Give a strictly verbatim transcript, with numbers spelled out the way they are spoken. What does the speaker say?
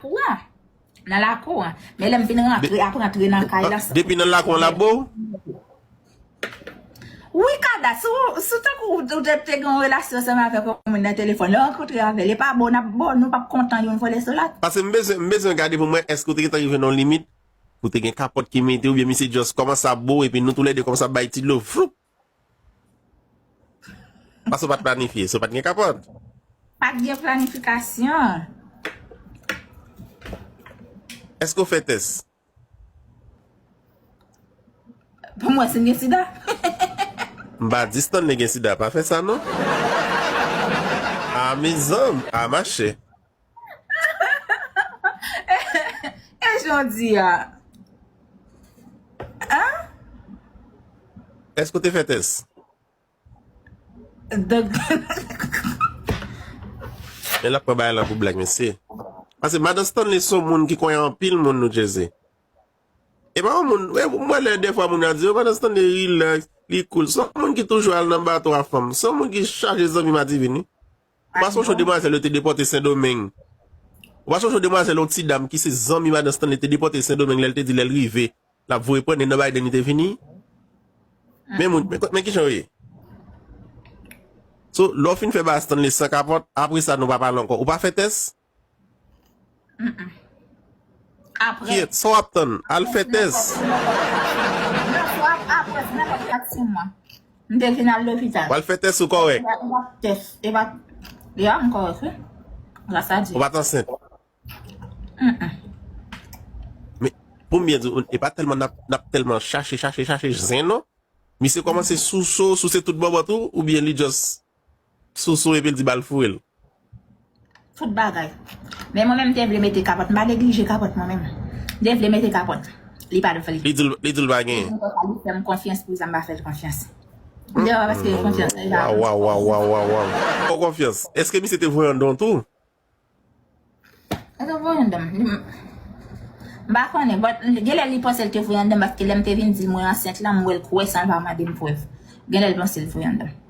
Wi, nan lakou an. Men lè m vin rantre, ap rantre nan kay la. Depi nan lakou an l ap bo w? Wi, Kada, si w, si w tankou ou te, te gen yon relasyon ansanm avèk yon moun nan telefòn, lè w rankontre avè l, e pa bo, n ap bo, nou p ap kontan youn vole sou lòt. Paske m bezwen, m bezwen gade pou m wè èske w te gentan rive nan yon limit, ou te gen kapòt ki mete, oubyen misye just kòmanse ap bo w, epi nou toulède kòmanse ap bay ti dlo, floup! Paske w pa t planifye, so w pa t gen kapòt. Pa t gen planifikasyon. Èske w fè tès? Pou mwen, si m gen sida. M pa di Stanley gen sida, pa fè sa non. A mezanmi, a machè. E jan w di a. Hein? Èske w te fè tès? Donk, men l ap pran bagay lan pou blag, mesye. Paske Madan Stanley se yon moun ki konyen anpil moun New Jersey. E pa yon moun, e, m wè lè dèfwa moun yo ap di, "Oh, Madan Stanley relax, li cool." Se yon moun ki toujou al nan bato a fanm. Se yon moun ki chaje zanmi Madivin, wi. Ou pa sonje yon demwazèl yo te depòte Sendomeng? Ou pa sonje yon demwazèl, yon ti dam ki se zanmi Madan Stanley te depòte Sendomeng lè l te di lè l rive, l ap voye pran nèg nan Biden, li te vini? Men moun, men, men kijan w ye? So, lè w fin fè ba Stanley san kapòt, apre sa nou pa pale ankò. Ou pa fè tès? Apre. Kiyèt, sa w ap tann? Al fè tès. Non, swa apre nenpòt kat sis mwa. M te vin al lopital. W al fè tès ou kòrèk. E pa, e pa tès, e pa, ya, m kòrèk, wi. Gras a Dye. Ou pa t ansent? Mm-mm. Men, pou m byen di w, e pa tèlman n ap, n ap tèlman chache, chache, chache zen, non. Misye kòmanse souse w, souse tout bòbòt ou, oubyen li just souse w epi l di ba l foure l? Tout bagay. Men mwen menm, m te vle mete kapòt. M pa neglije kapòt mwen menm. M te vle mete kapòt. Li pa t vle. Li di l, li di l pa genyen. Li fè m konfyans, pou sa m pa fè l konfyans. M te wè paske konfyans, li pa. Waw, waw, waw, waw, waw. Fè w konfyans. Èske misye te voye anndan w tou? Li te voye anndan m. M pa konnen, but genlè li panse l te voye anndan m paske lè m te vin di l mwen ansent la, m wè l kwè san l pa mande m prèv. Genlè l panse l voye anndan m.